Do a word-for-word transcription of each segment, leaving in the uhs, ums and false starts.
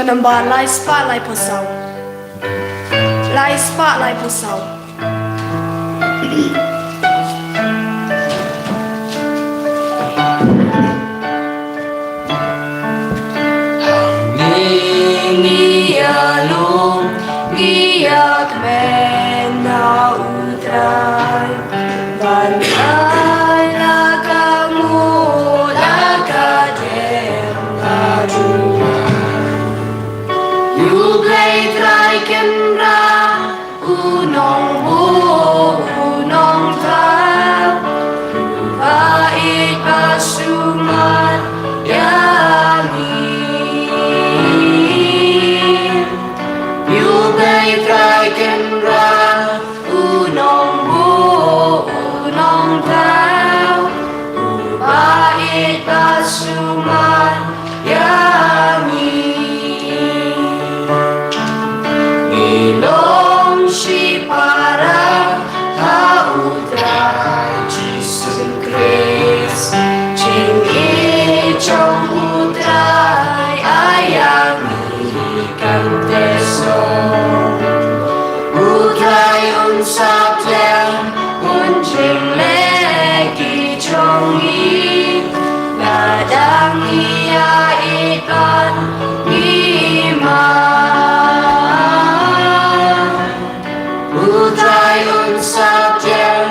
Nambar lai spah laiphew saw. Lai spah laiphew saw. Ngi ïa lum, ngi ïa kmen na U Trai. Ban ai la ka nguh, la ka dem, la duwai. Ïa U Blei Trai Kynrad, U Nongbuh, U Nongthaw, U Baieit Basumar ïa ngi. Ïa U Blei Trai Kynrad, U Nongbuh, U Nongthaw, U Baieit Basumar ïa ngi. Ngi long shipara ha U Trai Jisu Khrist. Jingïeit jong U Trai ai ïa ngi kan teh shuh. U Trai un sa pdiang, un jingleh ki jong ngi, lada ngi ïaieit bad ngi mad. U Trai un sa pdiang,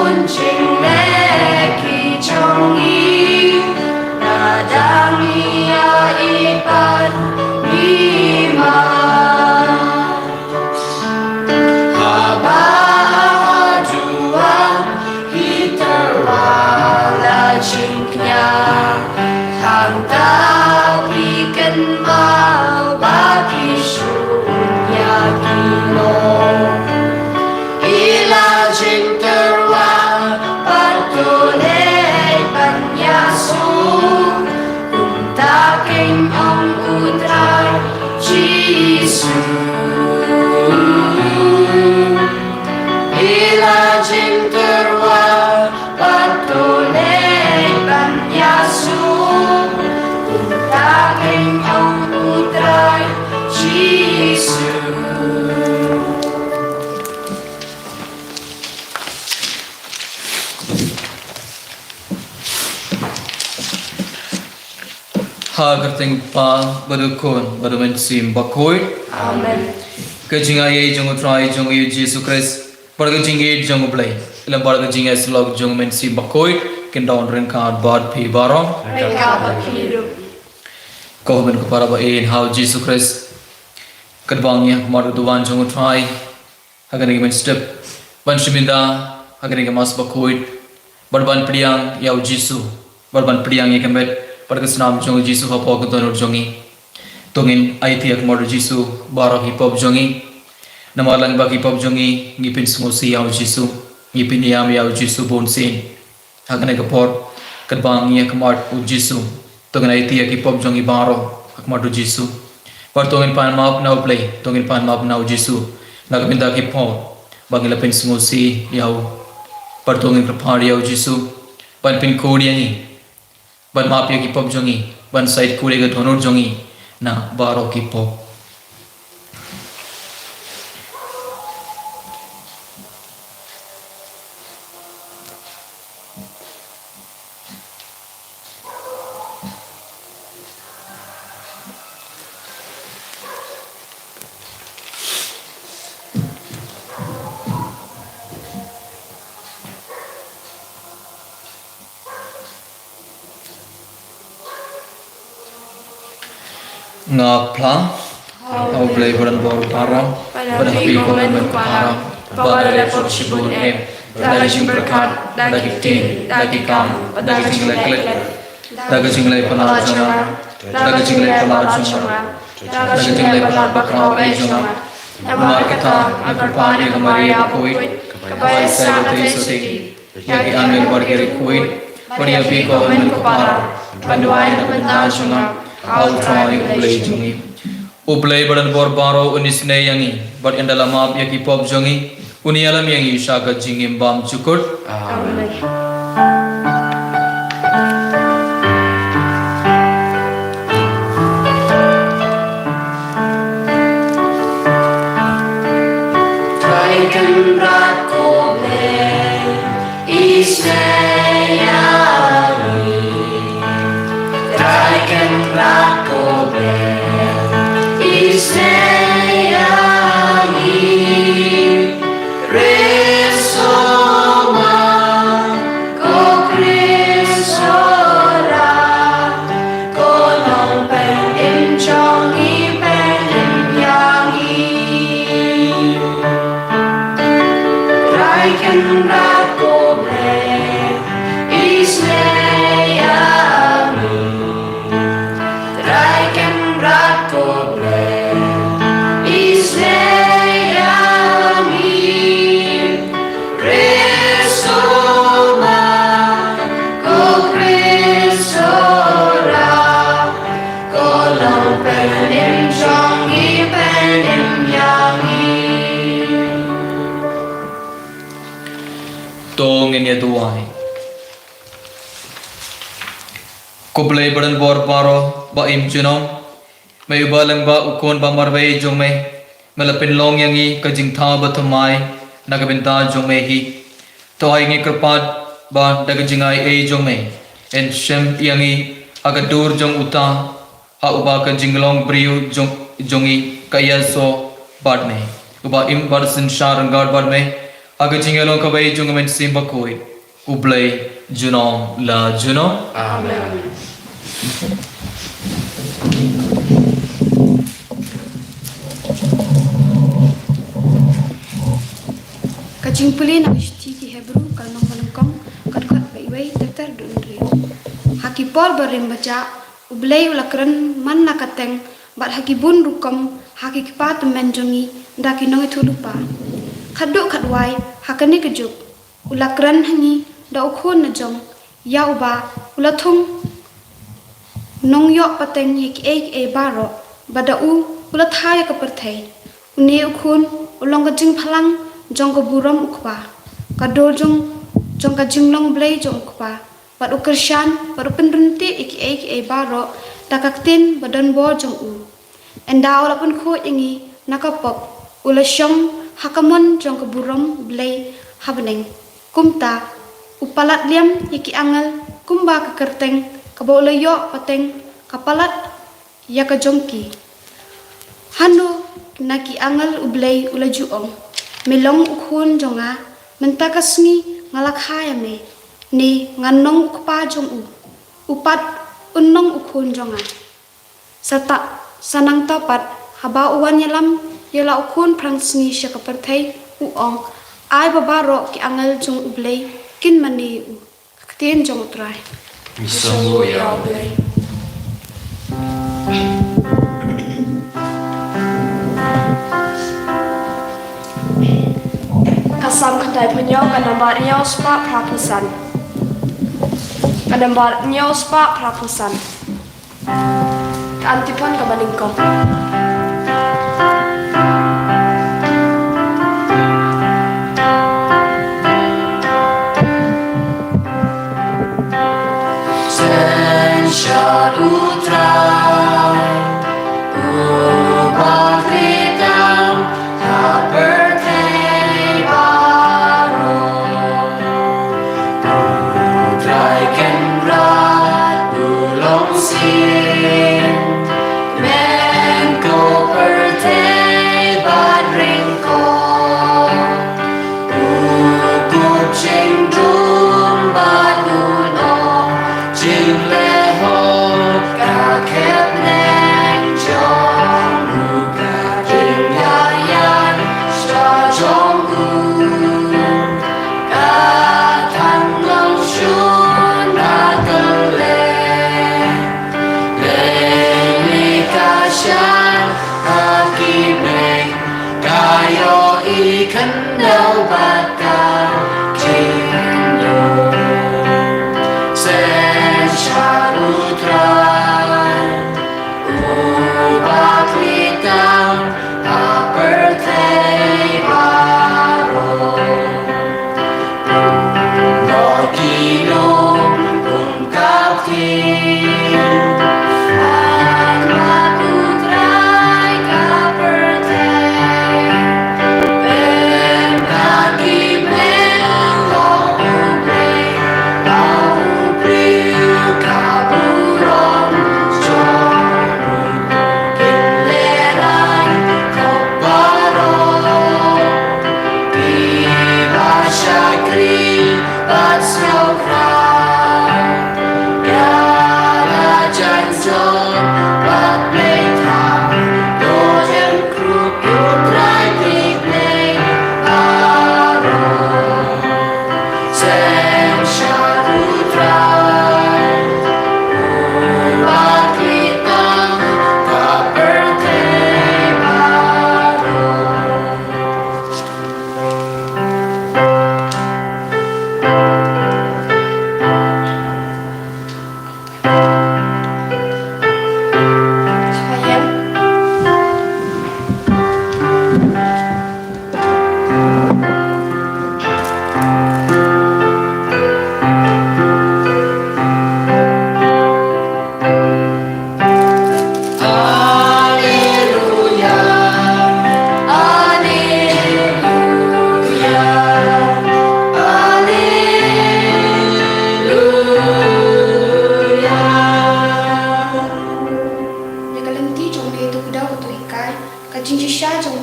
un jingleh ki jong ngi, lada ngi ïaieit bad ngi mad. Haba ha duwan ki tyrwa la jingkñia, hangta phi kynmaw ba phi shu ïa ki long. Ki la jingtyrwa bad to leit ban ïasuk, kumta kein ong U Trai Jisu. Ki la jingtyrwa bad to leit ban ïasuk, kumta kein ong U Trai Jisu. Ha ka kyrteng U Kpa bad U Khun bad U Mynsiem Bakhuid. Amen. Ka jingaiei jong U Trai jong ngi U Jisu Khrist bad ka jingïeit jong U Blei, lem bad ka jingïasyllok jong U Mynsiem Bakhuid, kin don ryngkat bad phi baroh. Ryngkat bad phi ruh. Ko hynmen ko para ba ïeit ha U Jisu Khrist, katba ngi ha khmat ka duwan jong U Trai ha kane ka mynstep ban shim bynta ha kane ka Mass Bakhuid, bad ban pdiang ïa U Jisu, bad ban pdiang ïa ka met bad ka snam jong U Jisu hapoh ka dohnud jong ngi. To ngin aiti ha khmat U Jisu baroh ki pop jong ngi. Namar lada ba ki pop jong ngi ngi pynsngewsih ïa U Jisu, ngi pynïam ïa U Jisu bunsien. Ha kane ka por, katba ngi ha khmat U Jisu, to ngin aiti ïa ki pop jong ngi baroh ha khmat U Jisu. Bad to ngin pan map na U Blei, to ngin pan map na U Jisu na ka bynta ki pop ba ngi la pynsngewsih ïa u. Bad to ngin kyrpad ïa U Jisu ban pynkhuid ïa ngi, ban map ïa ki pop jong ngi, ban shait khuid ïa ka dohnud jong ngi na baroh ki pop. Nga phla ha U Blei ba donbor baroh, ba da ha phi ko hynmen ko para, ba nga la leh pop shibun eh, da ka jingpyrkhat, da ki ktien, da ki kam, da ka jingleh klet, da ka jingleh palat jong nga, da ka jingleh palat jong nga, da ka jingleh palat bakhraw eh jong nga. Namar kata nga kyrpad ïa ka Maria bakhuid, kaba ïaisah bad ïa ki angel bad ki riewkhuid, bad ïa phi ko hynmen ko para, ban duwai na ka bynta jong nga ha U Trai U Blei jong ngi. U Blei ba donbor baroh un isynei ïa ngi, bad ynda la map ïa ki pop jong ngi, un ïalam ïa ngi sha ka jingim bymjukut. Amen. Kynrad ko Blei, isnei ïa ngi. Trai Kynrad ko Blei, isnei ïa ngi. Khrist u ma, ko Khrist u rat, ko long pynim jong ngi, pynim ïa ngi. Trai Kynrad ko Blei, isnei ïa ngi. Trai Kynrad ko Blei, isnei ïa ngi. Khrist u ma, ko Khrist u rat, ko long pynim jong ngi, pynim ïa ngi. To ngin ïa duwai. Ko Blei badonbor baroh, ba im junom, me uba lyngba u Khun ba marwei jong me, me la pynlong ïa ngi ka jingthaw bathymmai na ka bynta jong me hi. To ai ngi kyrpad ba da ka jingai ei jong me, yn shem ïa ngi ha ka dur jong uta ha uba ka jinglong briew jong, jong ngi ka ïasoh bad me, uba im bad synshar ryngkat bad me ha ka jingïalong kawei jong ka Mynsiem Bakhuid, U Blei junom la junom. Amen. Ka jingpule na ka shithi ki Hebru, ka lynnong ba nyngkong, ka dkhot ba wei ter ter haduh hynriew. Ha ki por barim bajah, U Blei u la kren man la ka teng bad ha ki bun rukom ha ki kpa tymmen jong ngi da ki nongïathuhlypa. Khatduh khatwai ha kane ka juk u la kren ha ngi da u Khun la jong, ïa uba u la thung nongïoh pateng ïa kiei kiei baroh, bad da u u la thaw ïa ka pyrthei. Une u Khun u long ka jingphlang jong ka burom u Kpa, ka dur jong, jong ka jinglong Blei jong u Kpa, bad u kyrshan bad u pynryntih ïa kiei kiei baroh da ka ktien badonbor jong u. Ynda u la pynkhuid ïa ngi na ka pop, u la shong ha ka mon jong ka burom Blei ha bneng. Kumta u palat liam ïa ki angel kumba ka kyrteng kaba u la ïoh pateng ka palat ïa ka jong ki. Hano na ki angel U Blei u la ju ong, me long u Khun jong nga, mynta ka sngi nga la kha ïa me, ne ngan long u Kpa jong u, u pat un long u Khun jong nga. Sa ta, sa nangta pat, haba u wan ïalam ïa la u Khun phrangsngi sha ka pyrthei, u ong, ai ba baroh ki angel jong U Blei kin mane ïa u. Ka ktien jong U Trai. Ngi sngewbha ïa U Blei. Ka Salm khyndai phew hynñiew, ka nambar hynñiew spah phra phew san. Ka nambar hynñiew spah phra phew san. Ka antiphon kaba nyngkong. Synshar U Trai, uba khleh tam ha pyrthei baroh. U Trai Kynrad u long sien, kmen ko pyrthei bad ryngkoh. U kup jingdum bad u noh jinglehor, ka khepneng jong u, ka jingïaid sha jong u, ka tang long shun na kylleng. Lei lei ka shah ha ki bneng, ka ïohi khyndew bad ka jingdum. Synshar U Trai, uba khleh tam ha pyrthei baroh. Noh ki lum kum ka ktien, ha khmat U Trai ka pyrthei. Pynban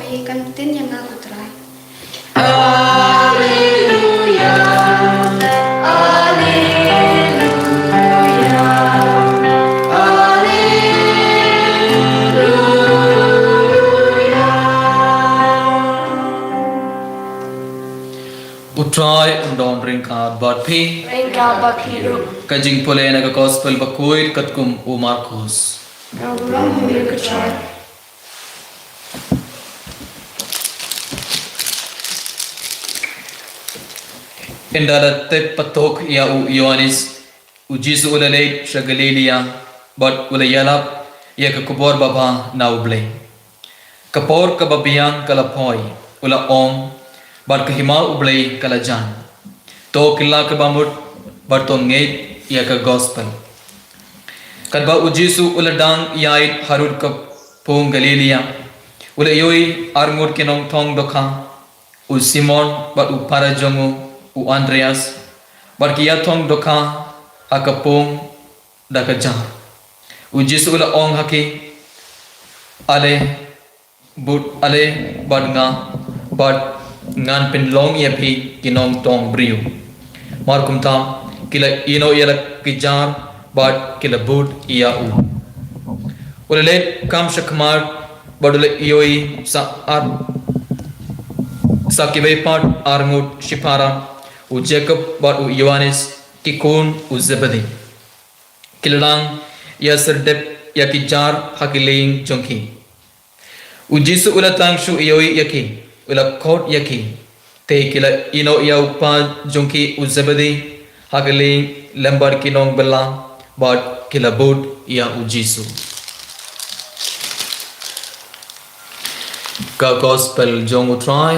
Kan ktien ïa nga ko Trai. Alleluia, alleluia, alleluia. U Trai un don ryngkat bad phi. Ryngkat bad phi ruh. Ka jingpule na ka Gospel bakhuid katkum u Markus. Ka burom ïa u Trai. Ynda la tip patok ïa u Ïoannis, u Jisu u la leit sha Galilia, bad u la ïalap ïa ka khubor babha na U Blei. Ka por kaba biang ka la poi, u la ong, bad ka hima U Blei ka la jan. To kylla kaba mut, bad to ngeit ïa ka Gospel. Katba u Jisu u la dang ïaid harud ka pung Galilia, u la ïohi arngut ki nongthong dohkha, u Simon bad u para jong u, u Andreas, bad ki ïathong dohkha ha ka pung da ka jar. U Jisu u la ong ha ki, ale bud, ale bad nga, bad ngan pynlong ïa phi ki nongthong briew. Mar kumta, ki la ïehnoh ïa la ki jar, bad ki la bud ïa u. U la leit kam sha khmat, bad u la ïohi sa ar, sa kiwei pat arngut shipara, u Jakob bad u Ïoannis, ki khun u Zebedi. Ki la dang ïa serdep ïa ki jar ha ki lieng jong ki. U Jisu u la tang shu ïohi ïa ki, u la khot ïa ki. Te ki la ïehnoh ïa u kpa jong ki u Zebedi ha ka lieng lem bad ki nongbylla, bad ki la bud ïa u Jisu. Ka Gospel jong u Trai.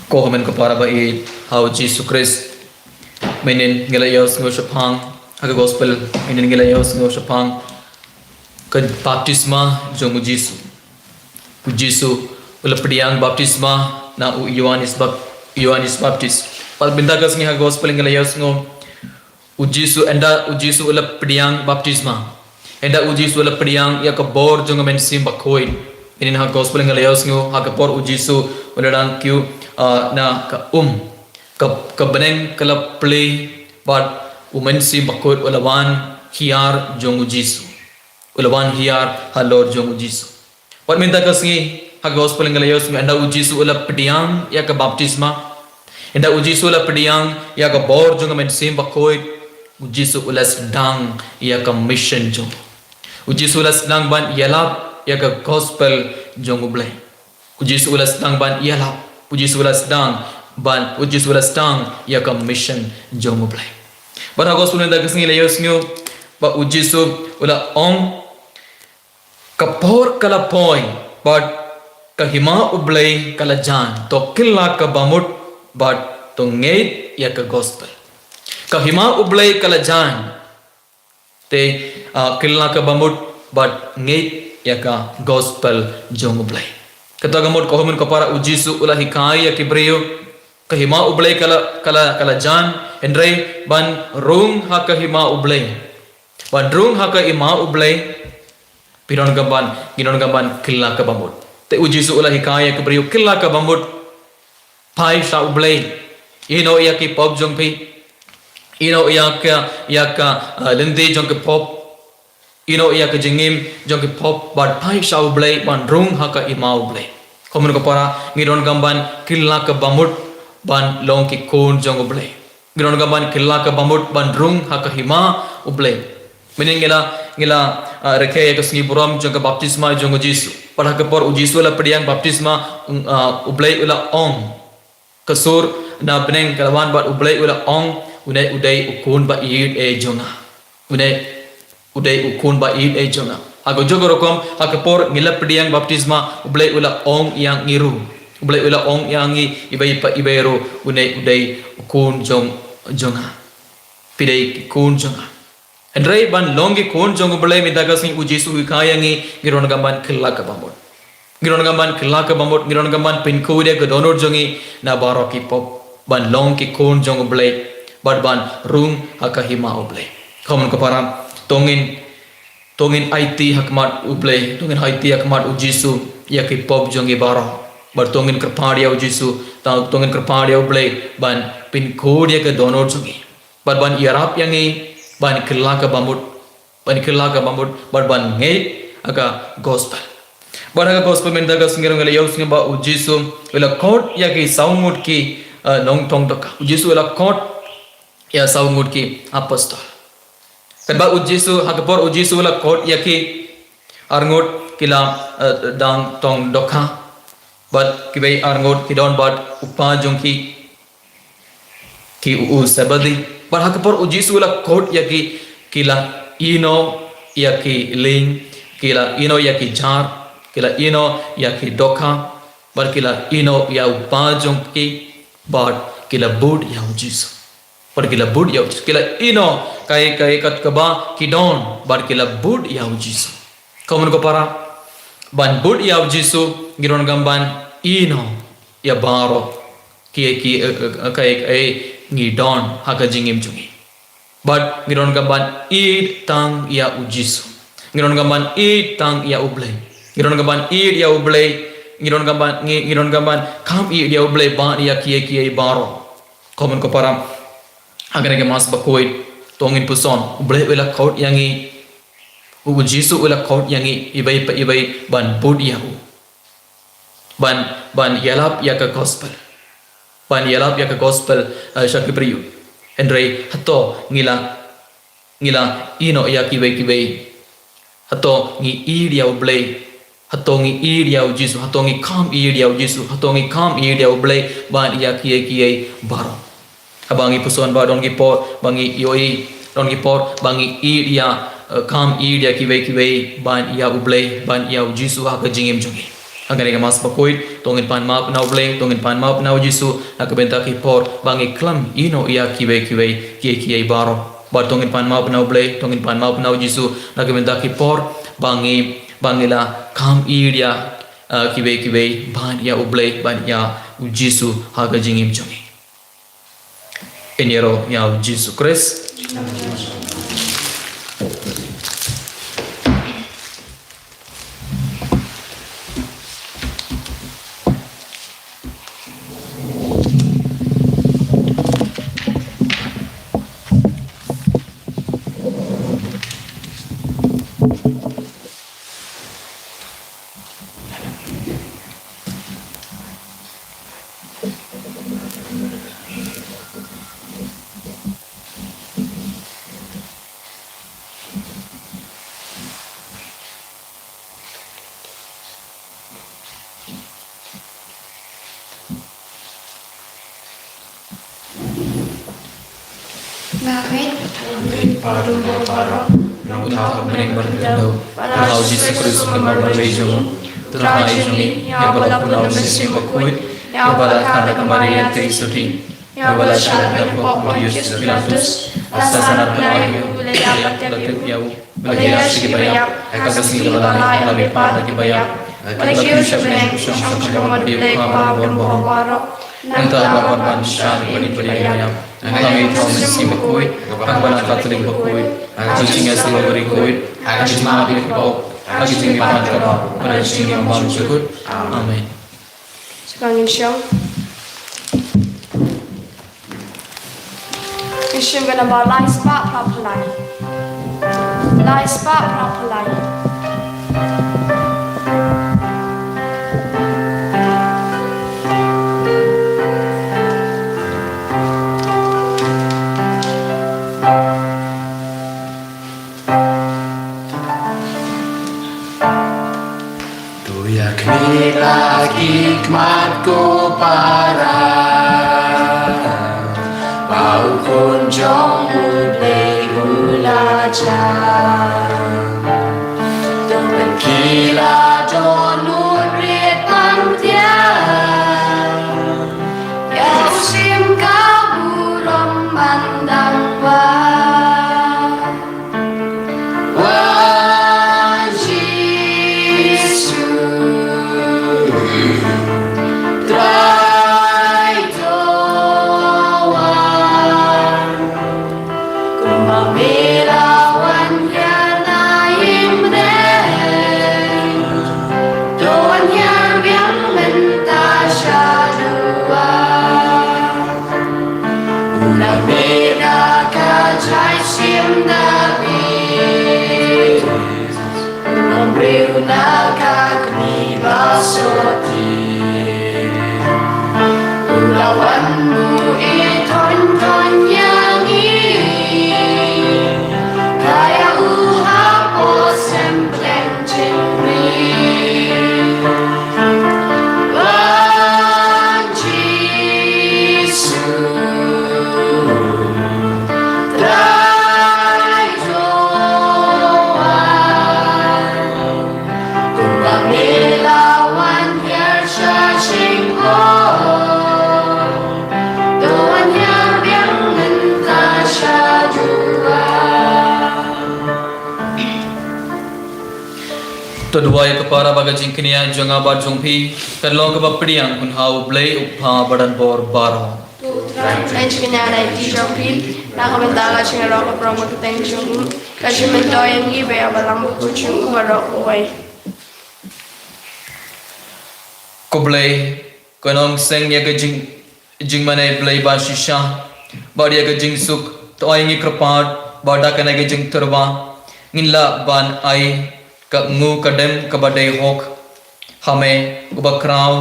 Ko hynmen ko para ba ïeit ha u Jisu Khrist. Mynhynnin ngi la ïohsngew shaphang ha ka Gospel, mynhynnin ngi la ïohsngew shaphang ka baptisma jong u Jisu. U Jisu u la pdiang baptisma na u Ïoannis Bap-, Ïoannis Baptist. Bad mynta ka sngi ha ka Gospel ngi la ïohsngew u Jisu, ynda u Jisu u la pdiang baptisma, ynda u Jisu u la pdiang ïa ka bor jong ka Mynsiem Bakhuid. Mynhynnin ha ka Gospel ngi la ïohsngew ha ka por u Jisu u la dang kiew, ah, na ka um, ka, ka bneng ka la plie, bad u Mynsiem Bakhuid u la wan hiar jong u Jisu. U la wan hiar halor jong u Jisu. Bad mynta ka sngi ha ka Gospel ngi la ïohsngew ynda u Jisu u la pdiang ïa ka baptisma, ynda u Jisu u la pdiang ïa ka bor jong ka Mynsiem Bakhuid, u Jisu u la sdang ïa ka mission jong u. U Jisu u la sdang ban ïalap ïa ka Gospel jong u Blei. U Jisu u la sdang ban ïalap, u Jisu u la sdang ban, u Jisu u la sdang ïa ka mission jong u Blei. Bad ha ka Gospel mynta ka sngi la ïohsngew ba u Jisu u la ong, ka por ka la poi, bad ka hima u Blei ka la jan, to kylla kaba mut, bad to ngeit ïa ka Gospel. Ka hima u Blei ka la jan, te, ah, kylla kaba mut, bad ngeit ïa ka Gospel jong u Blei. Kata ka mut ko hynmen ko para u Jisu u la hikai ïa ki briew, ka hima u Blei ka la, ka la, ka la jan, hynrei ban rung ha ka hima u Blei. Ban rung ha ka hima u Blei, phi don ka ban, ngi don ka ban kylla kaba mut. Te u Jisu u la hikai ïa ki briew kylla kaba mut. Phai sha u Blei. Ïehnoh ïa ki pop jong phi. Ïehnoh ïa ka, ïa ka, ah, lynti jong ki pop. Ïehnoh ïa ka jingim jong ki pop bad phai sha u Blei ban rung ha ka hima u Blei. Ko hynmen ko para ngi don ka ban kylla kaba mut ban long ki khun jong u Blei. Ngi don ka ban kylla kaba mut ban rung ha ka hima u Blei. Mynhynnin ngi la, ngi la, ah, rakhe ïa ka sngi burom jong ka baptisma jong u Jisu. Bad ha ka por u Jisu u la pdiang baptisma, um, ah, u Blei u la ong. Ka sur na bneng ka la wan bad u Blei u la ong, une u dei u khun ba ïeit eh jong nga. Une u dei u khun ba ïeit eh jong nga. Ha kajuh ka rukom, ha ka por ngi la pdiang baptisma, u Blei u la ong ïa ngi ruh. U Blei u la ong ïa ngi iwei pa iwei ruh, une u dei u khun jong, jong nga. Phi dei ki khun jong nga. Hynrei ban long ki khun jong u Blei mynta ka sngi u Jisu u hikai ïa ngi, ngi don ka ban kylla kaba mut. Ngi don ka ban kylla kaba mut, ngi don ka ban pynkhuid ïa ka dohnud jong ngi na baroh ki pop. Ban long ki khun jong u Blei, bad ban rung ha ka hima u Blei. Ko hynmen ko para, To ngin, to ngin aiti ha khmat U Blei, to ngin aiti ha khmat U Jisu ïa ki pop jong ngi baroh. Bad to ngin kyrpad ïa U Jisu, ta-, to ngin kyrpad ïa U Blei ban pynkhuid ïa ka dohnud jong ngi. Bad ban ïarap ïa ngi ban kylla ka bamut, ban kylla ka bamut, bad ban ngeit ha ka gospel. Bad ha ka gospel mynta ka sngi ngi la ïohsngew ba U Jisu u la khot ïa ki saw ngut ki, eh, nongtong dohkha. U Jisu u la khot ïa saw ngut ki apostol. Katba U Jisu, ha ka por U Jisu u la khot ïa ki arngut ki la, eh, dang tong dohkha. Bad kiwei arngut ki don bad u kpa jong ki, ki u, u Sebedi. Bad ha ka por U Jisu u la khot ïa ki, ki la ïehnoh ïa ki lieng, ki la ïehnoh ïa ki jar, ki la ïehnoh ïa ki dohkha, bad ki la ïehnoh ïa u kpa jong ki, bad ki la bud ïa U Jisu. Bad ki la bud ïa U Jisu. Ki la ïehnoh kaei kaei kat kaba ki don, bad ki la bud ïa U Jisu. Kumno ko para, ban bud ïa U Jisu, ngi donkam ban ïehnoh ïa baroh ki, ki, eh, eh, kaei kaei ngi don ha ka jingim jong ngi. Bad ngi donkam ban ïeit tang ïa U Jisu. Ngi donkam ban ïeit tang ïa U Blei. Ngi donkam ban ïeit ïa U Blei. Ngi donkam ban, ngi, ngi donkam ban kham ïeit ïa U Blei bad ïa kiei kiei baroh. Kumno ko para, ha kane ka Mass bakhuid, to ngin puson, U Blei u la khot ïa ngi, U Jisu u la khot ïa ngi, iwei pa iwei ban bud ïa u. Ban, ban ïalap ïa ka gospel. Ban ïalap ïa ka gospel, eh, sha ki briew. Hynrei hato ngi la, ngi la ïehnoh ïa kiwei kiwei. Hato ngi ïeit ïa U Blei. Hato ngi ïeit ïa U Jisu. Hato ngi kham ïeit ïa U Jisu. Hato ngi kham ïeit ïa U Blei. Bad ïa kiei kiei baroh. Haba ngi puson ba don ki por ba ngi ïohi, don ki por ba ngi ïeit ïa, eh, kham ïeit ïa kiwei kiwei, ban ïa U Blei, ban ïa U Jisu ha ka jingim jong ngi. Ha kane ka Mass bakhuid, to ngin pan map na U Blei, to ngin pan map na U Jisu, na ka bynta ki por ba ngi khlem ïehnoh ïa kiwei kiwei, kiei kiei baroh. Bad to ngin pan map na U Blei, to ngin pan map na U Jisu, na ka bynta ki por ba ngi, ba ngi la kham ïeit ïa, eh, kiwei kiwei, ban ïa U Blei, ban ïa U Jisu ha ka jingim jong ngi. Ngin ïaroh ïa U Jisu Khrist. Nga ngeit, Trai Blei Kpa Duh Mynsiem Bakhuid, Nongthaw ha bneng bad ha ka khyndew, Trai Jisu Khrist, u Trai Kynrad Blei jong u, u Trai jong ngi, ïa uba la pun da u Mynsiem Bakhuid, ïa uba la khang da ka Maria Theisotti, ïa uba la shah da ka pop u Pontius Pilatus, la sah bad la mih, u la ïap bad la tip ïa u. Ba la ïaid sha kiba ïap, ha ka sngi kaba lai, la mihpat na kiba ïap. Ba la kiew sha bneng, shong sha ka bor Blei Kpa Duh Mynsiem Bakhuid. Nangta ba la wan ban bishar ïa ki ba dei kiba ïap. Nga ngeit ha u Mynsiem Bakhuid, ha ka balang Katholik bakhuid, ha ka jingïasyllok bakhuid, ha ka jingmap ïa ki pop, ha ka jingmihpat kaba bha, ha ka jingim bymjukut shuh shuh. Amen. Sngewbha ngin shong. Ngin shim ka number lai spah phra phew lai. Lai spah phra phew lai. To ïakhmih la ki khmat ko para, ba u Khun jong U Blei u la jan. To pynkhih la dohnud rit ban thiah, ïa u shim ka burom ban dang wan. Wan Jisu, Trai to wan, kumba me la wan. To duwai ka para ba ka jingkñia jong nga bad jong phi kan long kaba pdiang, kynmaw U Blei U Kpa badonbor baroh. To U Trai, pynjynjar ïa ki jong phi na ka bynta ka jingïaroh ka prom ka kyrteng jong u, ka jingmyntoi ïa ngi ba ïa balang bakhuid jong u baroh kawei. Ko Blei, ko nongseng ïa ka jing jingmane Blei ba shisha bad ïa ka jingsuk, to ai ngi kyrpad ba da kane ka jingtyrwa ngin lah ban ai ka ngu ka dem kaba dei hok ha me, uba khraw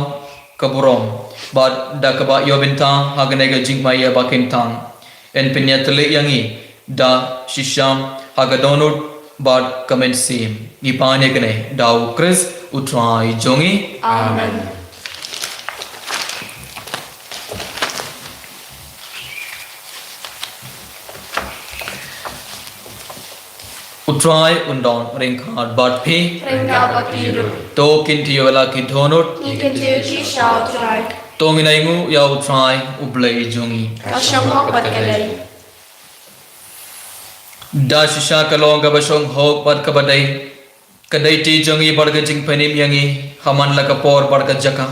ka burom, bad da kaba ïoh bynta ha kane ka jingma ïa ba kyntang, yn pynïatylli ïa ngi da shisha ha ka dohnud bad ka mynsiem. Ngi pan ïa kane da U Khrist U Trai jong ngi. Amen. U Trai un don ryngkat bad phi. Ryngkat bad phi ruh. To kin tip ïa la ki dohnud. Ngi kin tip shisha U Trai. To ngin ai nguh ïa U Trai U Blei jong ngi. Ka shong hok bad ka dei. Da shisha ka long kaba shong hok bad kaba dei ka duty jong ngi bad ka jingpynim ïa ngi ha man la ka por bad ka jaka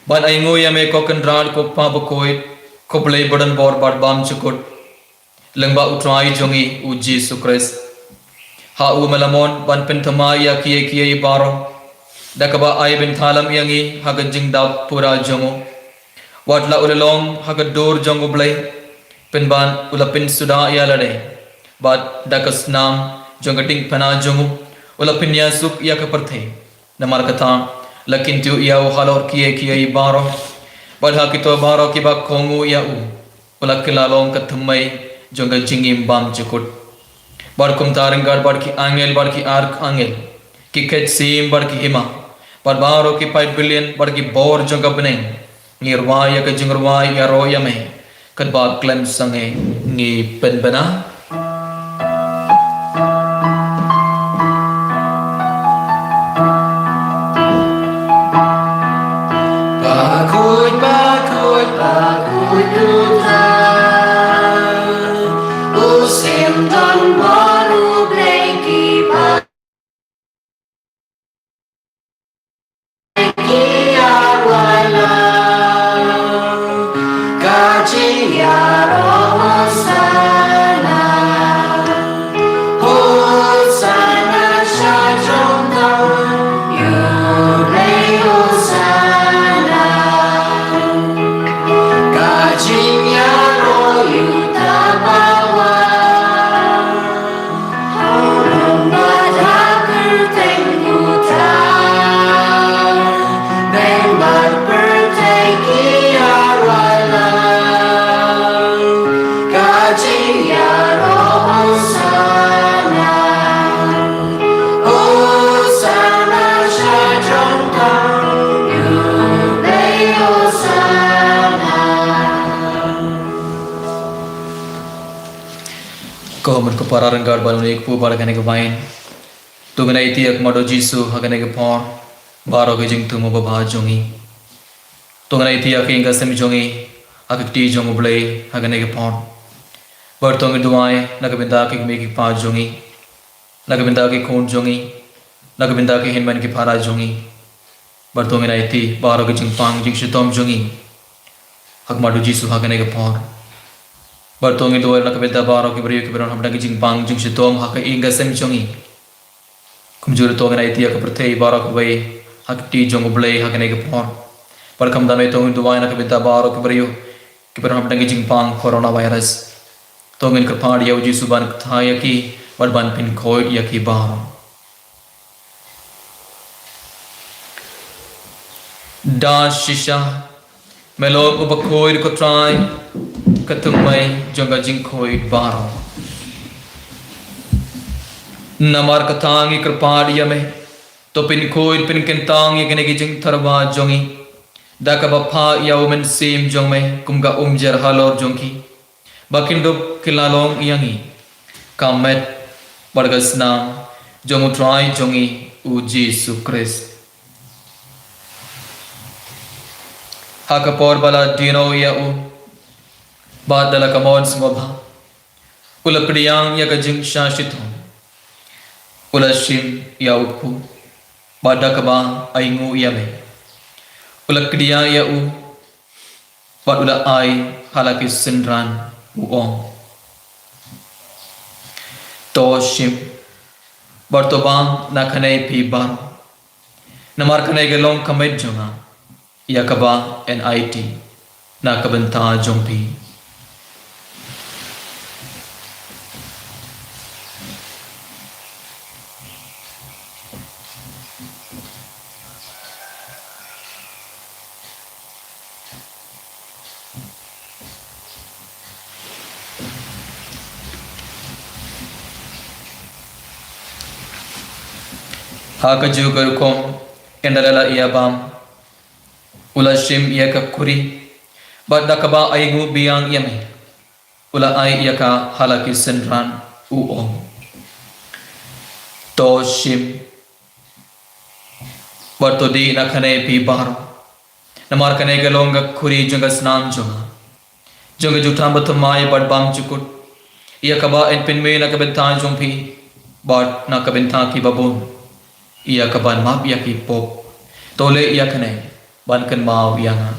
ban ai nguh ïa me ko Kynrad, ko Kpa bakhuid, ko Blei badonbor bad bymjukut, lyngba U Trai jong ngi U Jisu Khrist. Ha u me la mon ban pynthymmai ïa kiei kiei baroh da kaba ai bynta lem ïa ngi ha ka jingdap pura jong u. Wat la u la long ha ka dur jong U Blei, pynban u la pynsuda ïa lade, bad da ka snam jong ka diengphna jong u u la pynïasuk ïa ka pyrthei. Namar kata la kyntiew ïa u halor kiei kiei baroh, bad ha kito baroh kiba kohnguh ïa u u la kylla long ka thymmei jong ka jingim bymjukut. Bad kumta ryngkat bad ki angel bad ki archangel, ki khetsim bad ki hima, bad baroh ki paid brilliant bad ki bor jong ka bneng, ngi rwai ïa ka jingrwai ïaroh ïa me, katba khlem sangeh ngi pynbna. Bakhuid, bakhuid, bakhuid U Trai, u Syiem donbor U Blei ki ba ki ïa wallam, ka jingïaroh Hosanna. Hosanna sha jrong tang, ïa U Blei Hosanna. Ka jingïaroh ïa uta ba wan. Ko mut ko para ryngkat bad une u kpu bad kane ka wain. To ngin aiti ïa ka khmat U Jisu ha kane ka por, baroh ki jingthmu babha jong ngi. To ngin aiti ïa ka ïing ka sem jong ngi ha ka kti jong U Blei ha kane ka por. Bad to ngin duwai na ka bynta ki kmie ki kpa jong ngi, na ka bynta ki khun jong ngi, na ka bynta ki hynmen ki para jong ngi. Bad to ngin aiti baroh ki jingpang jingshitom jong ngi ha khmat U Jisu ha kane ka por. Bad to ngin duwai na ka bynta baroh ki briew kiba don hapdeng ki jingpang jingshitom ha ka ïing ka sem jong ngi. Kumjuh ruh to ngin aiti ïa ka pyrthei baroh kawei ha ka kti jong U Blei ha kane ka por. Bad khamtam to ngin duwai na ka bynta baroh ki briew kiba don hapdeng ki jingpang coronavirus. To ngin kyrpad ïa U Jisu ban kynthah ïa ki bad ban pynkhuid ïa ki baroh. Da shisha me long uba khuid ko Trai, ka thymmei jong ka jingkhuid baroh. Namar kata ngi kyrpad ïa me, to pynkhuid pynkyntang ïa kine ki jingtyrwa jong ngi da kaba phah ïa U Mynsiem jong me kum ka umjer halor jong ki, ba kin dup kylla long ïa ngi ka met bad ka snam jong U Trai jong ngi U Jisu Khrist. Ha ka por ba la die noh ïa u bad da la ka mon sngewbha, u la pdiang ïa ka jingshah shitom, u la shim ïa u kpu, bad da kaba ainguh ïa me, u la kdiah ïa u bad u la ai ha la ki synran, u ong: To shim bad to bam na kane phi baroh, namar kane ka long ka met jong nga, ïa kaba yn aiti na ka bynta jong phi. Ha kajuh ka rukom, ynda la ïa bam, u la shim ïa ka khuri bad da kaba ainguh biang ïa me, u la ai ïa ka ha la ki synran, u ong: To shim bad to dih na kane phi baroh, namar kane ka long ka khuri jong ka snam jong nga, jong ka jutang bathymmai bad bymjukut, ïa kaba yn pynmih na ka bynta jong phi bad na ka bynta kiba bun, ïa kaban map ïa ki pop. To leh ïa kane ban kynmaw ïa nga.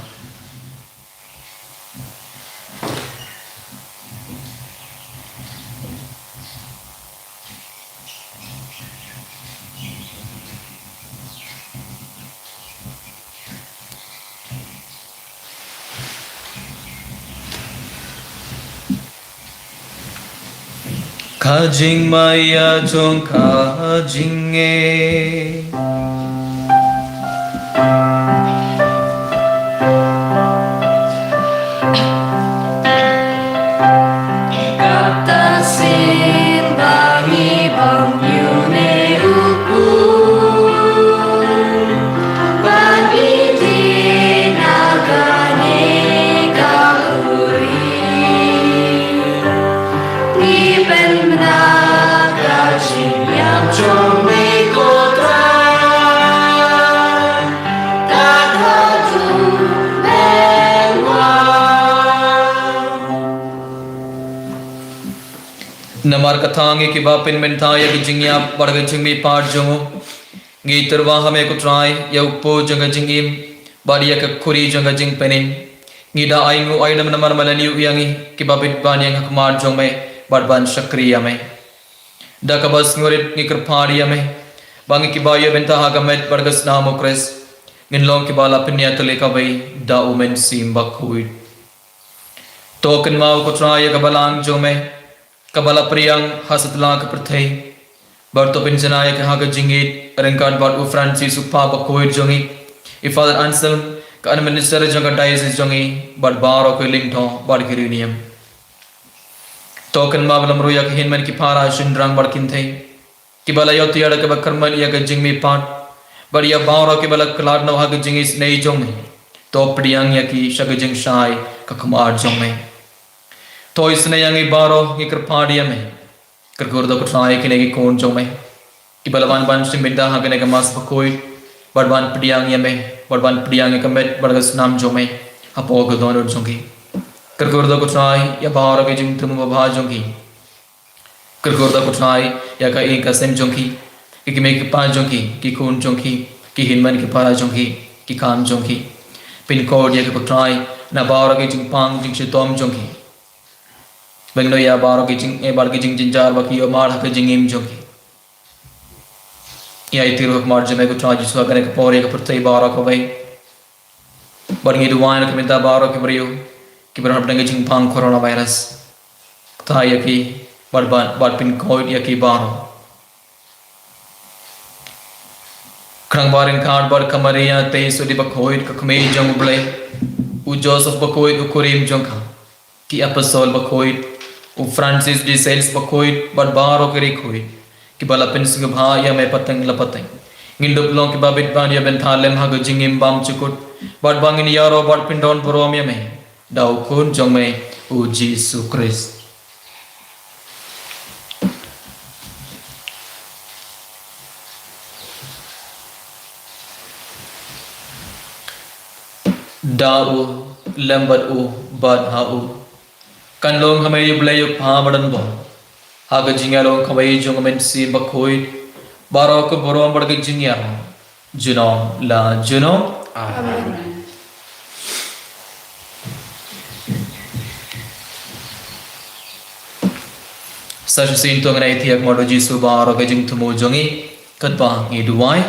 Ka jingmaïa jong ka jingngeit. Kata sien ba ngi bam ïa une u pud, ba ngi dih na kane ka khuri. Ngi pynbna ka jingïap jong me ko Trai, kat haduh men wan. Namar kata ngi kiba pynmynta ïa ka jingïap bad ka jingmihpat jong u, ngi tyrwa ha me ko Trai ïa u pud jong ka jingim bad ïa ka khuri jong ka jingpynim. Ngi da ainguh ailem namar me la ïoh ïa ngi kiba bit ban ïeng ha khmat jong me bad ban shakri ïa me. Da kaba sngewrit ngi kyrpad ïa me ba ngi kiba ïoh bynta ha ka met bad ka snam u Khrist ngin long kiba la pynïatylli kawei da u Mynsiem Bakhuid. To kynmaw ko Trai ïa ka balang jong me kaba la pdiang ha satlak ka pyrthei, bad to pynjanai ïa ka ha ka jingïeit ryngkat bad u Francis u Pap Bakhuid jong ngi, i Father Anselm, ka administrator jong ka diocese jong ngi, bad baroh ki lyngdoh bad ki riewniam. To kynmaw bad lem ruh ïa ki hynmen ki para shynrang bad kynthei kiba la ïoh tiar da kaba kyrmen ïa ka jingmihpat, bad ïa baroh kiba la khlad noh ha ka jingisynei jong me. To pdiang ïa ki sha ka jingshai ka khmat jong me. To isynei ïa ngi baroh, ngi kyrpad ïa me. Kyrkhu ruh to ko Trai ïa kine ki khun jong me kiba la wan ban shim bynta ha kane ka Mass Bakhuid, bad ban pdiang ïa me, bad ban pdiang ïa ka met bad ka snam jong me hapoh ka dohnud jong ki. Kyrkhu ruh to ko Trai ïa baroh ki jingthmu babha jong ki. Kyrkhu ruh to ko Trai ïa ka ïing ka sem jong ki, ki kmie ki kpa jong ki, ki khun jong ki, ki hynmen ki para jong ki, ki kam jong ki. Pynkhuid ïa ki ko Trai na baroh ki jingpang jingshitom jong ki. Pynlong ïa baroh ki jingeh bad ki jingjynjar ba ki ïoh mar ha ka jingim jong ki. Ïa iti ruh ha khmat jong me ko Trai Jisu ha kane ka por ïa ka pyrthei baroh kawei. Bad ngi duwai na ka bynta baroh ki briew kiba don hapdeng ka jingpang coronavirus. Kta ïa ki bad, bad, bad pynkhuid ïa ki baroh. Khnang ba ryngkat bad ka Maria Theisotti Bakhuid ka kmie jong U Blei, u Joseph Bakhuid u kurim jong ka, ki Apostol Bakhuid, u Francis de Sales Bakhuid bad baroh ki riewkhuid kiba la pynsngewbha ïa me pateng la pateng, ngin dup long kiba bit ban ïa bynta lem ha ka jingim bymjukut, bad ba ngin ïaroh bad pyndon burom ïa me da u Khun jong me u Jisu Khrist. Da u, lem bad u, bad ha u, kan long ha me U Blei U Kpa badonbor, ha ka jingïalong kawei jong U Mynsiem Bakhuid, baroh ka burom bad ka jingïaroh Junom la junom. Amen. Sa shisien to ngin ïa ïaid mo da u Jisu baroh ha ka jingthmu jong ngi, katba ngi duwai.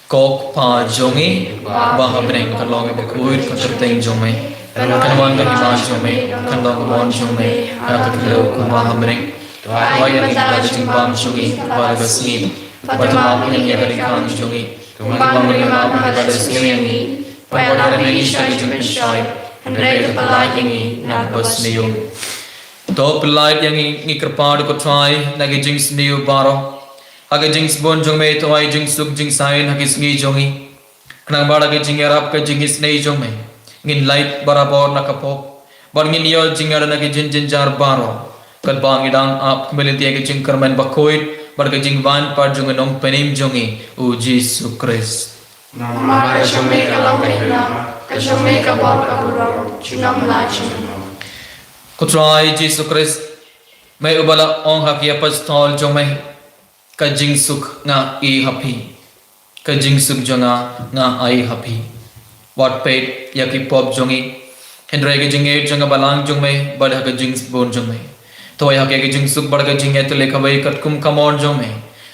Ko Kpa jong ngi ba ha bneng, kan long ïa bakhuid ka kyrteng jong me. Kan wan ka hima jong me, kan long ka mon jong me ha ka khyndew kumba ha bneng. Duwai ïa ngi ha ka jingbam jong ngi kaba la ka sngi. Bad to map ïa ngi ïa ka diengkhang jong ngi, kumba ngi map ïa kiba la sniew ïa ngi. Bad wat ïa ngi sha ka jingpynshoi, hynrei to pyllait ïa ngi na ka basniew. To pyllait ïa ngi, ngi kyrpad ko Trai, na ka jingsniew baroh. Ha ka jingsbun jong me to ai jingsuk jingsaiñ ha ki sngi jong ngi. Khnang ba da ka jingïarap ka jingisynei jong me, ngin lait barabor na ka pop, bad ngin ïoh jingïada na ka jingjynjar baroh. Katba ngi dang ap khmih lynti ïa ka jingkyrmen bakhuid bad ka jingwan pat jong u Nongpynim jong ngi, u Jisu Khrist. Namar ka jong me ka long ka hima, ka jong me ka bor ka burom, junom la junom. Ko Trai Jisu Khrist, me uba la ong ha ki apostol jong me, ka jingsuk nga ai ha phi, ka jingsuk jong nga nga ai ha phi. Wat peit ïa ki pop jong ngi, hynrei ka jingïeit jong ka balang jong me bad ha ka jingsbun jong me. To ai ha ki ka jingsuk bad ka jingïeit lei kawei katkum ka mon jong me.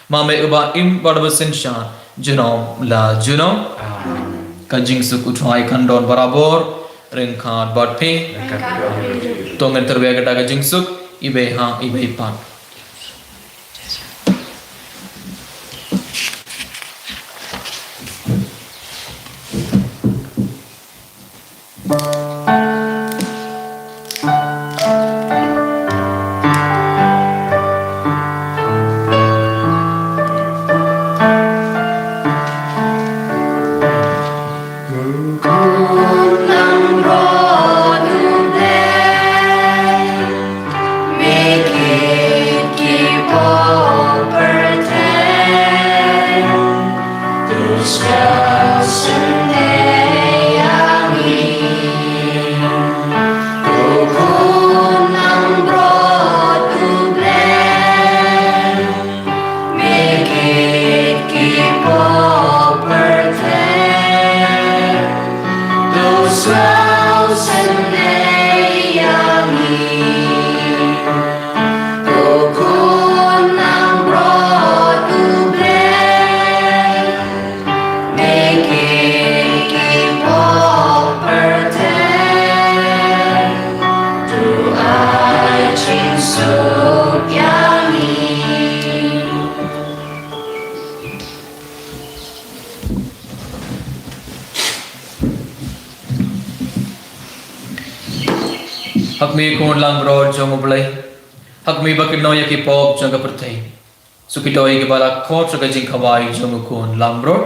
Ma me uba im bad uba synshar junom la junom. Amen. Ka jingsuk u Trai kan don barabor ryngkat bad phi. Ryngkat bad phi. To ngin tyrwa ïa kata ka jingsuk iwei ha iwei pat. Ha khmih, ko Khun langbrot jong U Blei. Ha khmih, ba kin long ïa ki pop jong ka pyrthei. Shu kito ïa kiba la khot sha ka jingkhawai jong U Khun langbrot.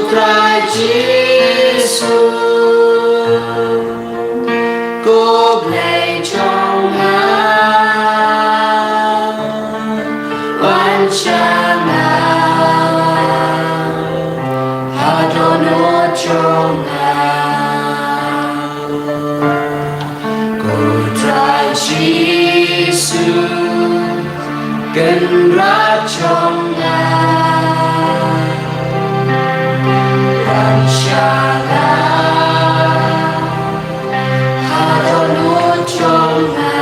Trai Jisu, ko Blei jong nga, wan sha nga, ha dohnud jong nga. Ko Trai Jisu, Kynrad jong nga, wan sha nga, ha dohnud jong nga.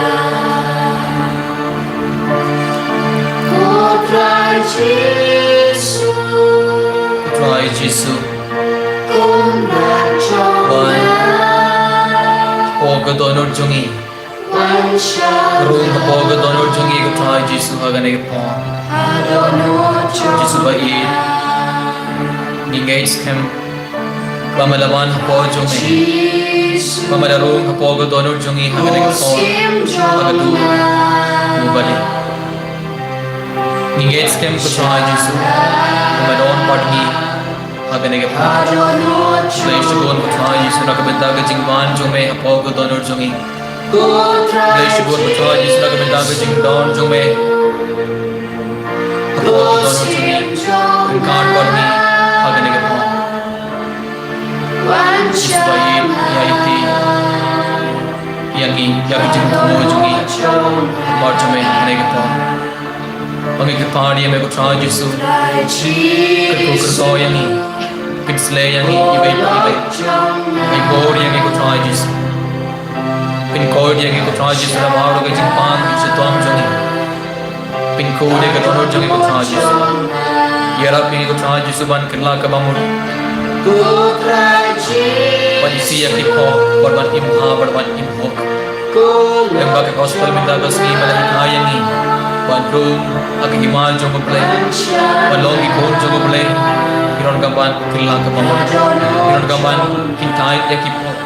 Ko Trai Jisu, Trai Jisu, Kynrad jong nga, hapoh ka dohnud jong ngi. Rung hapoh ka dohnud jong ngi, ko Trai Jisu, ha kane ka por. Jisu ba ïeit, ngi ngeit skhem ba me la wan hapoh jong me, ba me la rung hapoh ka dohnud jong ngi ha kane ka por, ha ka dur ba ïeit. Ngi ngeit skhem, ko Trai Jisu, ba me don bad ngi ha kane ka por. Blei shibun, ko Trai Jisu, na ka bynta ka jingwan jong me hapoh ka dohnud jong ngi. Blei shibun, ko Trai Jisu, na ka bynta ka jingdon jong me hapoh ka dohnud jong ngi. Ryngkat bad ngi ha kane ka por. Jisu ba ïeit, ïa ïa ngi, ïa ka jingthmu jong ngi. Bad jong me ha kane ka por. Ba ngi kyrpad ïa me, ko Trai Jisu. Kyrkhu kyrdoh ïa ngi. Pynsleh ïa ngi iwei pa iwei. Ai bor ïa ngi, ko Trai Jisu. Pynkoit ïa ngi, ko Trai Jisu, na baroh ka jingpang jingshitom jong ngi. Pynkoit ïa ka dohnud jong ngi, ko Trai Jisu. Ïarap ïa ngi, ko Trai Jisu, ban kylla ka bamut. Ban isih ïa ki pop, bad ban im bha, bad ban im hok. Lyngba ka gospel mynta ka sngi, me la hikai ïa ngi ban rung ha ka hima jong U Blei, ban long ki khun jong U Blei. Ngi donkam ban kylla ka bamut, ngi donkam ban kyntait ïa ki pop,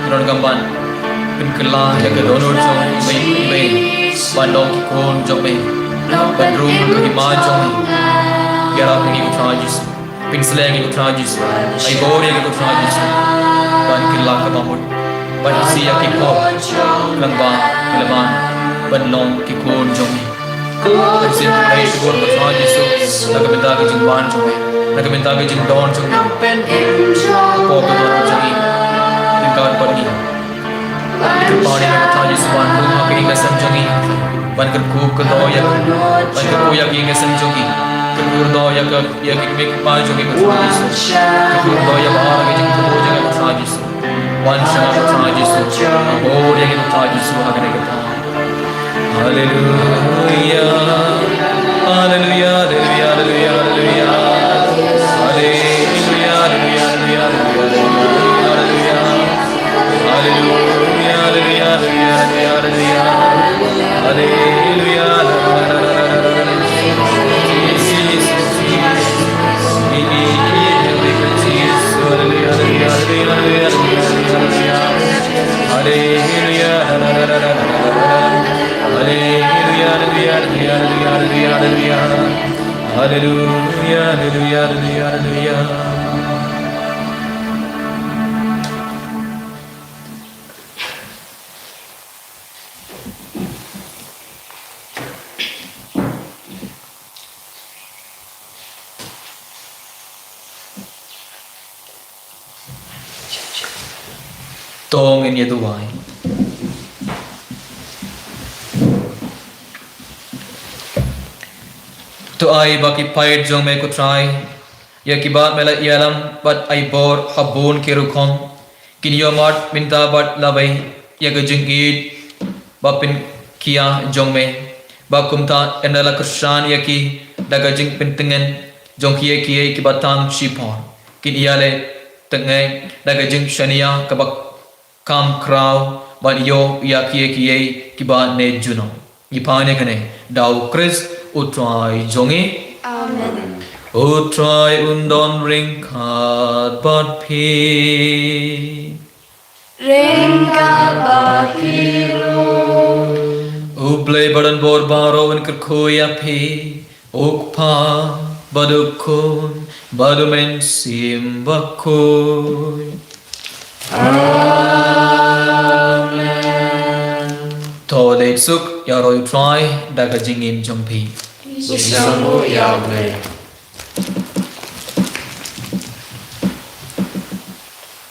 ngi donkam ban pynkylla ïa ka dohnud jong me, ban long ki khun jong me, ban rung ha ka hima jong me. Ïarap ïa ngi, ko Trai Jisu. Pynsleh ïa ngi, ko Trai Jisu. Ai bor ïa ngi, ko Trai Jisu, ban kylla ka bamut, ban isih ïa ki pop, khnang ba ngi lah ban long ki khun jong me. Pynshai shibun, ko Trai Jisu, na ka bynta ka jingwan jong me, na ka bynta ka jingdon jong me hapoh ka dohnud jong ngi. Ryngkat bad ngi. Kyrpad ïa me, ko Trai Jisu, ban rung ha ka ïing ka sem jong ngi. Ban kyrkhu kyrdoh ïa, ban kyrkhu ïa ka ïing ka sem jong ngi. Kyrkhu kyrdoh ïa ka, ïa ki kmie ki kpa jong ngi, ko Trai Jisu. Kyrkhu kyrdoh ïa baroh ki jingthmu jong ngi, ko Trai Jisu. Wan sha nga, ko Trai Jisu. Ai bor ïa ngi, ko Trai Jisu, ha kane ka por. Haleluia. Haleluia, haleluia, haleluia, haleluia. Haleluia, haleluia, haleluia, haleluia, haleluia. Haleluia, haleluia, haleluia, haleluia. Haleluia, la, la, la. Jesus, Jesus. Jesus. Haleluia, haleluia, haleluia, haleluia. Haleluia, la, la, la, la. Haleluia, haleluia, haleluia, haleluia. Haleluia, haleluia, haleluia, haleluia. To ngin ïa duwai. To ai ba ki paid jong me, ko Trai, ïa kiba me la ïalam bad ai bor ha bun ki rukom, kin ïohmad mynta bad lawei ïa ka jingïeit ba pynkhia jong me, ba kumta ynda la kyrshan ïa ki da ka jingpyntngen jong kiei kiei kiba tang shipor, kin ïaleh tngen da ka jingshaniah kaba kham khraw ban ïoh ïa kiei kiei kiba ne junom. Ngi pan ïa kane da U Khrist U Trai jong ngi. Amen. U Trai un don ryngkat bad phi. Ryngkat bad phi ruh. U Blei ba don bor baroh un kyrkhu ïa phi, U Kpa bad U Khun bad u Mynsiem Bakhuid. Amen. To leit suk, ïaroh ïa u Trai da ka jingim jong phi. Ngi sngewbha ïa u Blei.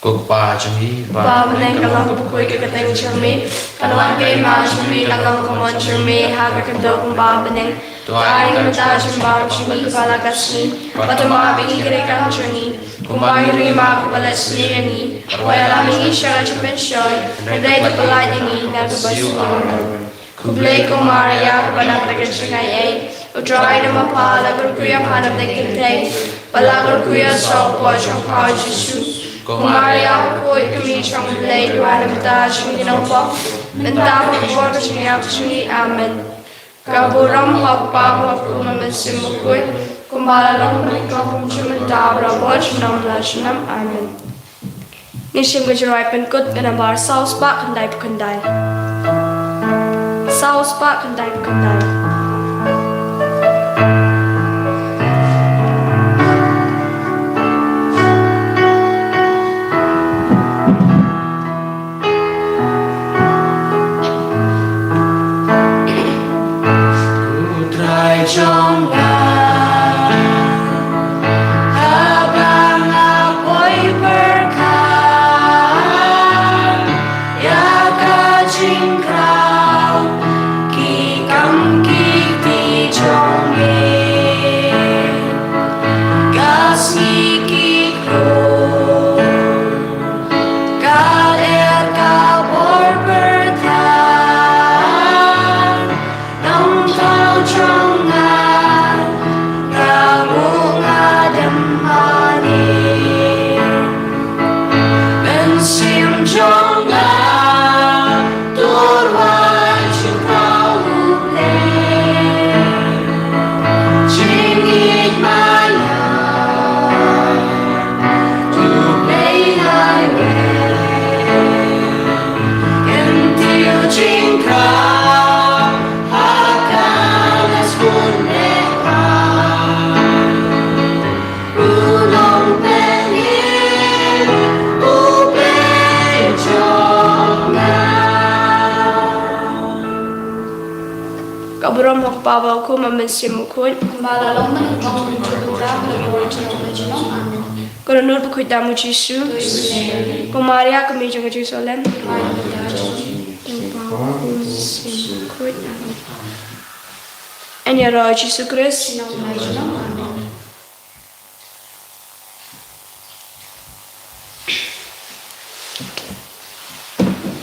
Ko Kpa jong ngi ba ha bneng, ka long ka bakhuid ka kyrteng jong me, kan wan ka hima jong me, kan long ka mon jong me ha ka khyndew kumba ha bneng. To ai ïa ngi mynta ka jingpynbor jong ngi kaba la ka sngi, bad to map ïa ngi ki riewkam jong ngi, kumba ngi ruh ngi map ïa kiba la sniew ïa ngi. Wat ïalam ïa ngi sha ka jingpynshoi, hynrei to pyllait ïa ngi na kaba sniew. Khublei ko Maria, kaba dap da ka jingaiei, u Trai u don bad pha, la kyrkhu ïa pha na pdeng ki kynthei, bad la kyrkhu ïa u saw hapoh jong pha u Jisu. Ko Maria bakhuid, ka kmie jong u Blei, to wad na ka bynta jong ngi ki nongpop, mynta bad ha ka por ka jingïap jong ngi. Amen. Ka burom ha u Kpa, ha u Khun bad ha u Mynsiem Bakhuid, kumba la long mynta, kumjuh mynta, baroh junom la junom. Amen. Ngin shim ka jingrwai pynkut ka nambar saw spah khyndai phew khyndai. Saw spah khyndai phew khyndai. Ko Trai jong nga, haba nga poi pyrkhat ïa ka jingkraw, ki kam ki kti jong me, ka sngi ki klur, ka lyer ka bor pyrthei. Nongthaw jong nga, nga buh nga dem mane. Mynsiem jong nga, to rwai jingkraw U Blei. Jingngeit maya, to Blei lai wei. Kyntiew jingkraw ha ka la sbun lehrain. U Nongpynim, U Blei jong nga. Ka burom ha u Kpa bad ha u Khun bad ha u Mynsiem Bakhuid. Kumba la long mynta, kumjuh mynta, bad ha ka por jong ngi. Amen. Ko Dohnud bakhuid, dam u Jisu. Ko Maria, ka kmie jong ka Jingsawlem. Amen. Ïaroh ïa u Jisu Khrist. Amen.